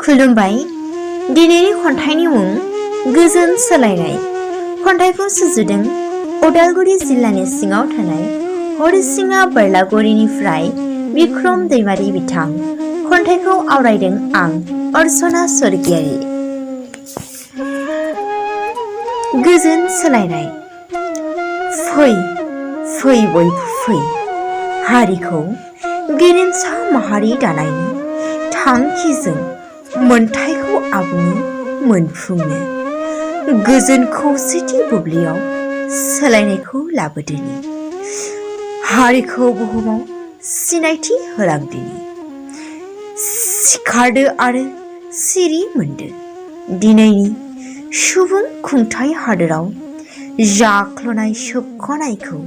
खुलुमबाय। दिनैनि खन्थाइनि मुं गोजोन सोलायनाय। खन्थाइखौ सुजुदों उदालगुरि जिल्लानि सिङाव थानाय हरिसिङा बोरलागुरिनिफ्राय बिक्रम दैमारि बिथां। खन्थाइखौ आवरायदों आं अर्चना स्वर्गियारि। गोजोन सोलायनाय। फै फै बयबो फै, हारिखौ गेरेमसा माहारि दानायनि थांखिजों मोनथायखौ आबुङै मोनफुंनो गोजोन खौसेथि बुब्लियाव सोलायनायखौ लाबोदोनि, हारिखौ बुहुमाव सिनायथि होलांदोनि। सिखारदो आरो सिरि मोनदो दिनैनि सुबुं खुंथाय हादोराव जाख्लनाय सोबखनायखौ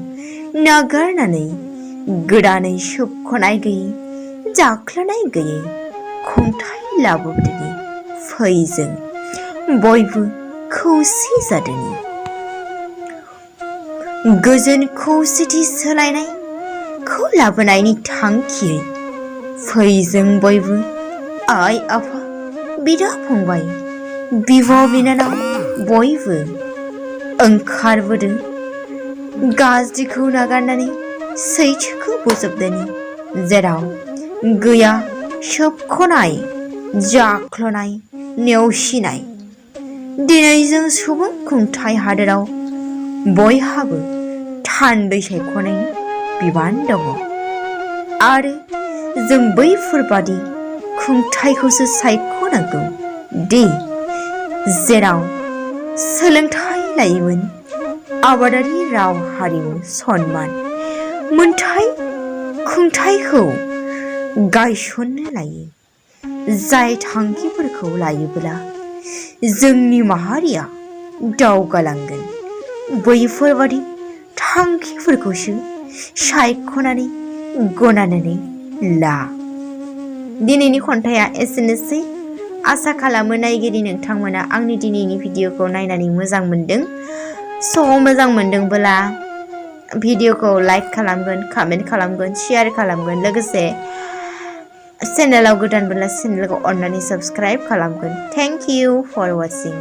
नागारनानै गोदानै सोबखनाय गैयै जाख्लनाय गैयै खुंथाय लाबोदोनि। फै जों बयबो खौसे जादोनि। गोजोन खौसेथि सोलायनायखौ लाबोनायनि थांखियै फै जों बयबो आइ आफा बिदा फंबाय बिब' बिनानाव बयबो ओंखारबोदों गाज्रिखौ नागारनानै सैथोखौ बोजबदोनि। जेराव गैया सोबखनाय जाख्लनाय नेवसिनाय। दिनै जों सुबुं खुंथाय हादोराव बयहाबो थान्दै सायख'नायनि बिबान दङ आरो जों बैफोरबादि खुंथायखौसो सायख'नांगौ दि जेराव सोलोंथाइ लायोमोन, आबादारि राव हारिमु सनमान मोनथाय खुंथायखौ गायसननो लायो। जाय थांखिफोरखौ लायोब्ला जोंनि माहारिया दावगालांगोन, बैफोरबादि थांखिफोरखौसो सायख'नानै गनायनानै ला। दिनैनि खन्थाइया एसेनोसै। आसा खालामो नायगिरि नोंथांमोना आंनि दिनैनि भिडिअखौ नायनानै मोजां मोनदों। मोजां मोनदोंबोला भिडिअखौ लाइक खालामगोन, कमेन्ट खालामगोन, शेयार खालामगोन। लोगोसे चेनेलाव गोदानबोला चेनेलखौ अननानै साबस्क्राइब खालामगोन। Thank you for वाचिं।